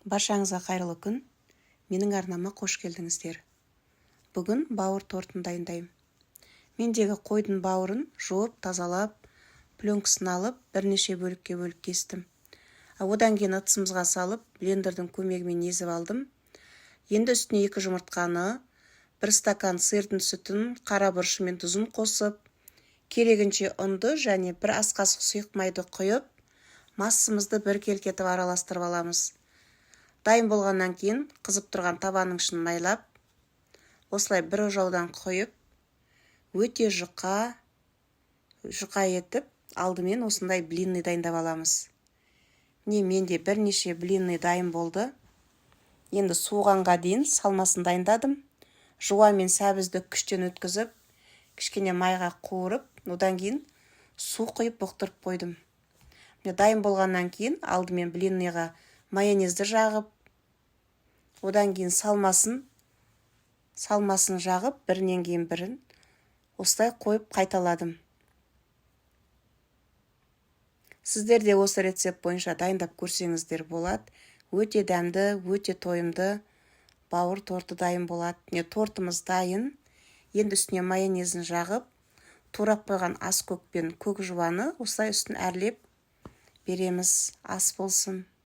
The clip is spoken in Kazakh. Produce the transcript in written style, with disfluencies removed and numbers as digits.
Баршаңызға қайырлы күн! Менің арнама қош келдіңіздер! Бүгін бауыр тортын дайындаймын. Мендегі қойдың бауырын жуып, тазалап, пленкасын алып, бірнеше бөлікке бөліп кестім. Одан кейін ыдысымызға салып, блендердің көмегімен езіп алдым. Енді үстіне 2 жұмыртқаны, 1 стакан сиырдың сүтін, қара бұрышы мен тұзын қосып, керегінше ұнды және 1 ас қасық сұйық майды құйып, массамызды біркелкі етіп араластырып аламыз. Дайын болғаннан кейін қызып тұрған табаның ішін майлап, осылай бір ожаудан құйып, өте жұқа етіп, алдымен осындай блинный дайындап аламыз. Міне, менде бірнеше блинный дайын болды. Енді суығанға дейін салмасын дайындадым. Жуа мен сәбізді күштен өткізіп, кішкене майға қуырып, одан кейін су құйып бұқтырып қойдым. Міне, дайын болғаннан кейін алдымен блинныйға майонезді жағып, одан кейін салмасын жағып, бірінен кейін бірін осылай қойып қайталадым. Сіздер де осы рецепт бойынша дайындап көрсеңіздер болады. Өте дәмді, өте тойымды бауыр торты дайын болады. Міне, тортымыз дайын. Енді үстіне майонезін жағып, турап қойған ас көк пен көк жуаны осылай үстін әрлеп береміз. Ас болсын.